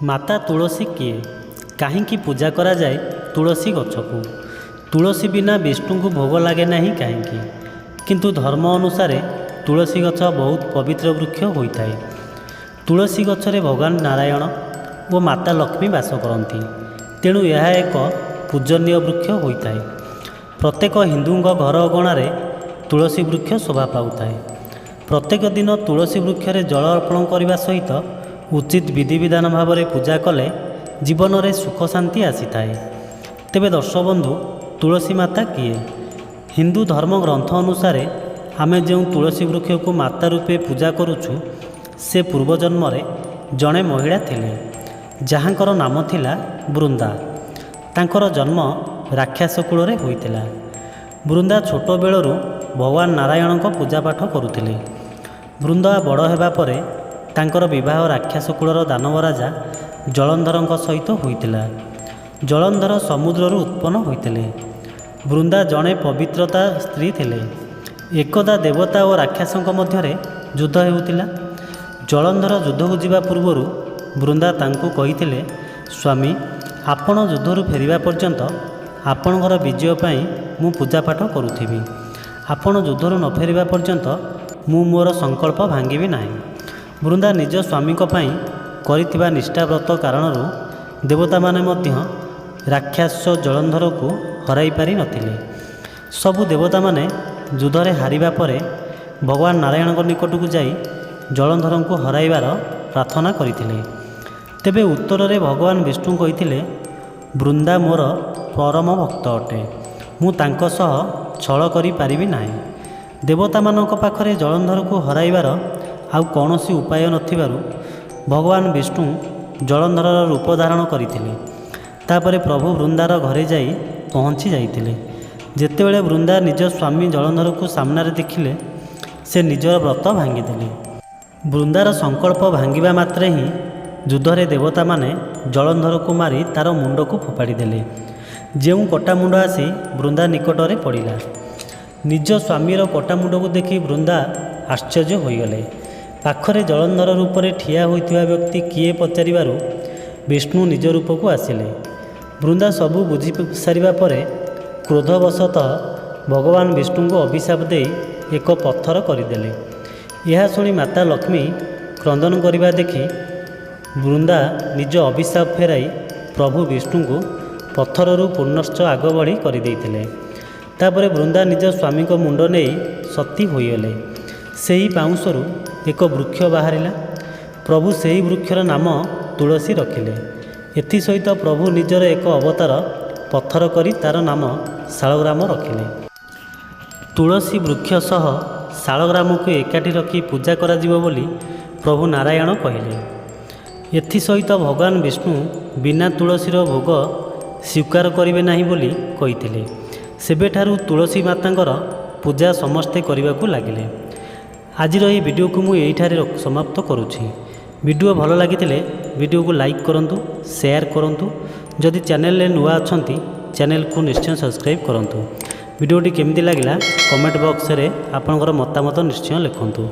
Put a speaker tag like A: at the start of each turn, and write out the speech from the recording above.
A: ମାତା ତୁଳସୀ କିଏ? କାହିଁକି ପୂଜା କରାଯାଏ ତୁଳସୀ ଗଛକୁ? ତୁଳସୀ ବିନା ବିଷ୍ଣୁଙ୍କୁ ଭୋଗ ଲାଗେ ନାହିଁ କାହିଁକି? କିନ୍ତୁ ଧର୍ମ ଅନୁସାରେ ତୁଳସୀ ଗଛ ବହୁତ ପବିତ୍ର ବୃକ୍ଷ ହୋଇଥାଏ। ତୁଳସୀ ଗଛରେ ଭଗବାନ ନାରାୟଣ ଓ ମାତା ଲକ୍ଷ୍ମୀ ବାସ କରନ୍ତି। ତେଣୁ ଏହା ଏକ ପୂଜନୀୟ ବୃକ୍ଷ ହୋଇଥାଏ। ପ୍ରତ୍ୟେକ ହିନ୍ଦୁଙ୍କ ଘର ଅଗଣାରେ ତୁଳସୀ ବୃକ୍ଷ ଶୋଭା ପାଉଥାଏ। ପ୍ରତ୍ୟେକ ଦିନ ତୁଳସୀ ବୃକ୍ଷରେ ଜଳ ଅର୍ପଣ କରିବା ସହିତ ଉଚିତ ବିଧିବିଧାନ ଭାବରେ ପୂଜା କଲେ ଜୀବନରେ ସୁଖ ଶାନ୍ତି ଆସିଥାଏ। ତେବେ ଦର୍ଶକ ବନ୍ଧୁ, ତୁଳସୀ ମାତା କିଏ? ହିନ୍ଦୁ ଧର୍ମ ଗ୍ରନ୍ଥ ଅନୁସାରେ ଆମେ ଯେଉଁ ତୁଳସୀ ବୃକ୍ଷକୁ ମାତା ରୂପେ ପୂଜା କରୁଛୁ, ସେ ପୂର୍ବଜନ୍ମରେ ଜଣେ ମହିଳା ଥିଲେ, ଯାହାଙ୍କର ନାମ ଥିଲା ବୃନ୍ଦା। ତାଙ୍କର ଜନ୍ମ ରାକ୍ଷସ କୂଳରେ ହୋଇଥିଲା। ବୃନ୍ଦା ଛୋଟ ବେଳରୁ ଭଗବାନ ନାରାୟଣଙ୍କ ପୂଜାପାଠ କରୁଥିଲେ। ବୃନ୍ଦା ବଡ଼ ହେବା ପରେ ତାଙ୍କର ବିବାହ ରାକ୍ଷସ କୂଳର ଦାନବ ରାଜା ଜଳନ୍ଧରଙ୍କ ସହିତ ହୋଇଥିଲା। ଜଳନ୍ଧର ସମୁଦ୍ରରୁ ଉତ୍ପନ୍ନ ହୋଇଥିଲେ। ବୃନ୍ଦା ଜଣେ ପବିତ୍ରତା ସ୍ତ୍ରୀ ଥିଲେ। ଏକଦା ଦେବତା ଓ ରାକ୍ଷସଙ୍କ ମଧ୍ୟରେ ଯୁଦ୍ଧ ହେଉଥିଲା। ଜଳନ୍ଧର ଯୁଦ୍ଧକୁ ଯିବା ପୂର୍ବରୁ ବୃନ୍ଦା ତାଙ୍କୁ କହିଥିଲେ, ସ୍ୱାମୀ, ଆପଣ ଯୁଦ୍ଧରୁ ଫେରିବା ପର୍ଯ୍ୟନ୍ତ ଆପଣଙ୍କର ବିଜୟ ପାଇଁ ମୁଁ ପୂଜାପାଠ କରୁଥିବି। ଆପଣ ଯୁଦ୍ଧରୁ ନ ଫେରିବା ପର୍ଯ୍ୟନ୍ତ ମୁଁ ମୋର ସଂକଳ୍ପ ଭାଙ୍ଗିବି ନାହିଁ। ବୃନ୍ଦା ନିଜ ସ୍ୱାମୀଙ୍କ ପାଇଁ କରିଥିବା ନିଷ୍ଠାବ୍ରତ କାରଣରୁ ଦେବତାମାନେ ମଧ୍ୟ ରାକ୍ଷସ ଜଳନ୍ଧରକୁ ହରାଇ ପାରି ନଥିଲେ। ସବୁ ଦେବତାମାନେ ଯୁଦ୍ଧରେ ହାରିବା ପରେ ଭଗବାନ ନାରାୟଣଙ୍କ ନିକଟକୁ ଯାଇ ଜଳନ୍ଧରଙ୍କୁ ହରାଇବାର ପ୍ରାର୍ଥନା କରିଥିଲେ। ତେବେ ଉତ୍ତରରେ ଭଗବାନ ବିଷ୍ଣୁ କହିଥିଲେ, ବୃନ୍ଦା ମୋର ପରମ ଭକ୍ତ ଅଟେ, ମୁଁ ତାଙ୍କ ସହ ଛଳ କରିପାରିବି ନାହିଁ। ଦେବତାମାନଙ୍କ ପାଖରେ ଜଳନ୍ଧରକୁ ହରାଇବାର ଆଉ କୌଣସି ଉପାୟ ନଥିବାରୁ ଭଗବାନ ବିଷ୍ଣୁ ଜଳନ୍ଧରର ରୂପ ଧାରଣ କରିଥିଲେ। ତାପରେ ପ୍ରଭୁ ବୃନ୍ଦାର ଘରେ ଯାଇ ପହଞ୍ଚି ଯାଇଥିଲେ। ଯେତେବେଳେ ବୃନ୍ଦା ନିଜ ସ୍ୱାମୀ ଜଳନ୍ଧରକୁ ସାମ୍ନାରେ ଦେଖିଲେ, ସେ ନିଜର ବ୍ରତ ଭାଙ୍ଗିଦେଲେ। ବୃନ୍ଦାର ସଂକଳ୍ପ ଭାଙ୍ଗିବା ମାତ୍ରେ ହିଁ ଯୁଦ୍ଧରେ ଦେବତାମାନେ ଜଳନ୍ଧରକୁ ମାରି ତା'ର ମୁଣ୍ଡକୁ ଫୋପାଡ଼ି ଦେଲେ, ଯେଉଁ କଟା ମୁଣ୍ଡ ଆସି ବୃନ୍ଦା ନିକଟରେ ପଡ଼ିଲା। ନିଜ ସ୍ୱାମୀର କଟା ମୁଣ୍ଡକୁ ଦେଖି ବୃନ୍ଦା ଆଶ୍ଚର୍ଯ୍ୟ ହୋଇଗଲେ। ପାଖରେ ଜଳନ୍ଧର ରୂପରେ ଠିଆ ହୋଇଥିବା ବ୍ୟକ୍ତି କିଏ ପଚାରିବାରୁ ବିଷ୍ଣୁ ନିଜ ରୂପକୁ ଆସିଲେ। ବୃନ୍ଦା ସବୁ ବୁଝି ସାରିବା ପରେ କ୍ରୋଧବଶତଃ ଭଗବାନ ବିଷ୍ଣୁଙ୍କୁ ଅଭିଶାପ ଦେଇ ଏକ ପଥର କରିଦେଲେ। ଏହା ଶୁଣି ମାତା ଲକ୍ଷ୍ମୀ କ୍ରନ୍ଦନ କରିବା ଦେଖି ବୃନ୍ଦା ନିଜ ଅଭିଶାପ ଫେରାଇ ପ୍ରଭୁ ବିଷ୍ଣୁଙ୍କୁ ପଥରରୁ ପୁନଶ୍ଚ ଆଗ ଭଳି କରିଦେଇଥିଲେ। ତାପରେ ବୃନ୍ଦା ନିଜ ସ୍ୱାମୀଙ୍କ ମୁଣ୍ଡ ନେଇ ସତୀ ହୋଇଗଲେ। ସେହି ପାଉଁଶରୁ ଏକ ବୃକ୍ଷ ବାହାରିଲା। ପ୍ରଭୁ ସେହି ବୃକ୍ଷର ନାମ ତୁଳସୀ ରଖିଲେ। ଏଥିସହିତ ପ୍ରଭୁ ନିଜର ଏକ ଅବତାର ପଥର କରି ତା'ର ନାମ ଶାଳଗ୍ରାମ ରଖିଲେ। ତୁଳସୀ ବୃକ୍ଷ ସହ ଶାଳଗ୍ରାମକୁ ଏକାଠି ରଖି ପୂଜା କରାଯିବ ବୋଲି ପ୍ରଭୁ ନାରାୟଣ କହିଲେ। ଏଥିସହିତ ଭଗବାନ ବିଷ୍ଣୁ ବିନା ତୁଳସୀର ଭୋଗ ସ୍ୱୀକାର କରିବେ ନାହିଁ ବୋଲି କହିଥିଲେ। ସେବେଠାରୁ ତୁଳସୀ ମାତାଙ୍କର ପୂଜା ସମସ୍ତେ କରିବାକୁ ଲାଗିଲେ। ଆଜିର ଏହି ଭିଡ଼ିଓକୁ ମୁଁ ଏଇଠାରେ ସମାପ୍ତ କରୁଛି। ଭିଡ଼ିଓ ଭଲ ଲାଗିଥିଲେ ଭିଡ଼ିଓକୁ ଲାଇକ୍ କରନ୍ତୁ, ସେୟାର କରନ୍ତୁ। ଯଦି ଚ୍ୟାନେଲରେ ନୂଆ ଅଛନ୍ତି, ଚ୍ୟାନେଲକୁ ନିଶ୍ଚୟ ସବସ୍କ୍ରାଇବ୍ କରନ୍ତୁ। ଭିଡ଼ିଓଟି କେମିତି ଲାଗିଲା, କମେଣ୍ଟ ବକ୍ସରେ ଆପଣଙ୍କର ମତାମତ ନିଶ୍ଚୟ ଲେଖନ୍ତୁ।